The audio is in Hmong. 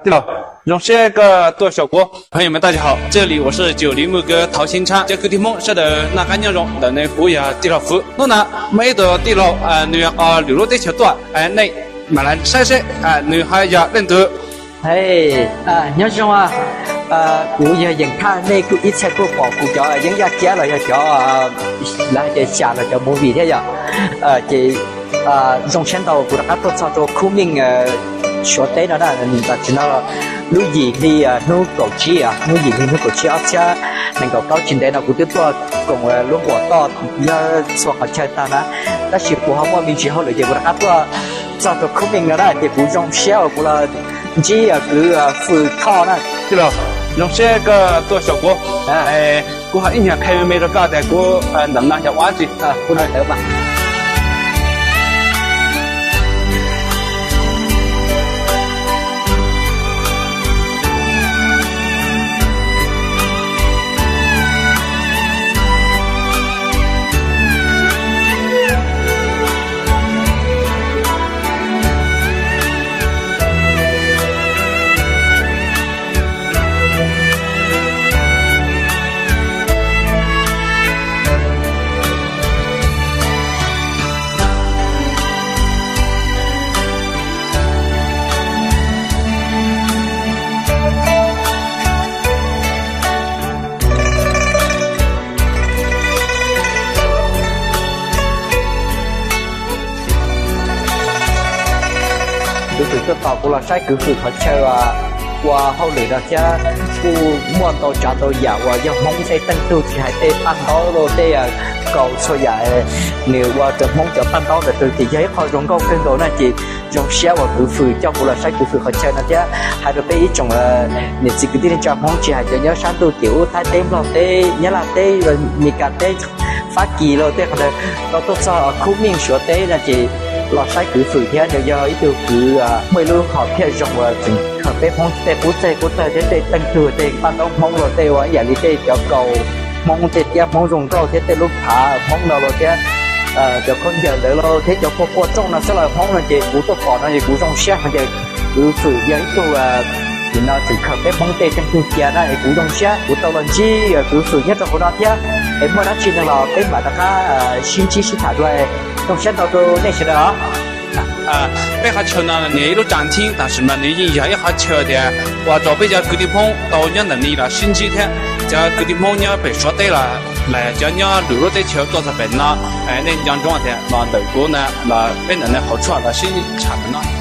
Tij laug, zoo siab koj tuaj xyaum kuv. 朋友们大家好, 这里我是九黎牧歌陶新昌, cov kwv tij Hmoob sawv daws noj qab nyob zoo, ntawm no kuv yog tij laug Fwv. Hnub no muaj ib tug tij laug nws yog lwm lub teb chaws tuaj, nej mam li saib seb nws ho yog leej twg. Nyob zoo, kuv yog Yeem Thaj, nej kuj ib txhia kuj pom kuv cov yeeb yaj kiab los yog cov, lawv hais tias xya los cov movie thiab yom. Ces zoo siab ntau kuv rov qab tuaj txog rau khub meej Suav teb no na. Tam sim no lub yim hli hnub kaum tsib, hnub yim hli hnub kaum tsib ob txhiab nees nkaum plaub, tsis ntev no kuv twb tuaj koom lub npuam toj nyob txhua qhov chaw tag na, tab sis kuv ho muaj me ntsis hauj lwm ces kuv rov qab tuaj txog rau khub meej no na, ces kuv zoo siab uas kuv los ntsib kwv Fwm Thoj na. Tij laug, zoo siab koj tuaj xyaum kuv. Kuv ho ib nyuag qhia me me rau koj tias kuv ntawm no yog ua dab tsi. Kuv tus tuaj tos kuv los saib kwv Fwm qhov chaw ua hauj lwm no thiab kuj muaj ntau tsav ntau yam uas yog Hmoob tej teej tug, tsis hais tej paj ntaub los tej kaus txhua yam, nws ua rau Hmoob cov paj ntaub ntawd rau ces yog ib qho zoo nkauj kawg nkaus na. Ces zoo siab uas kwv Fwm coj kuv los saib kwv Fwm qhov chaw no thiab hais rau peb ib tsoom niam txiv kwv tij neej tsa Hmoob tsis hais cov nyob sab ntuj tim ub Thaib teb, Nplog teb, Nyab Laj teb, Meskas teb, Fab Kis los tej qhov ntawd, tau tuaj txog khub meej Suav teb no ces los saib kwv Fwm thiab nws yog ib tug kwv muaj ib lub hom phiaj zoo uas tseem khaws peb Hmoob tej qub txeeg qub tawg thiab tej teej tug tej paj ntaub Hmoob los tej ua ib yam li tej cov kaus Hmoob, tej tiab Hmoob zoo nkauj thiab tej lub phav Hmoob no los thiab cov khaub ncaws ntawd los thiab cov kua kua rooj no xwb los Hmoob no ces kuv tuaj pom no ces kuv zoo siab heev ces kwv Fwm yog ib tug nim no tseem khaws peb Hmoob tej teej tug cia na es kuv zoo siab kuv tau los ntsib kwv Fwm nyob rau hauv no thiab. Es muaj dab tsi no los peb mam rov qab sib ntsib sib tham dua. Zoo siab ntau rau nej sawv daws os. Peb qhov chaw no nws ib lub tsav nthib, tam sim no nws yeej yog ib qhov chaw tias ua rau peb cov kwv tij Hmoob tau nyob ntawm no los sib ntsib thiab. Cov kwv tij Hmoob nyob pem Suav teb los, los cov nyob lwm lub teb chaws tuaj txog pem no, nej nco ntsoov tias los ntawm kuv na, los peb ntawm no qhov tshuaj los sib tham no.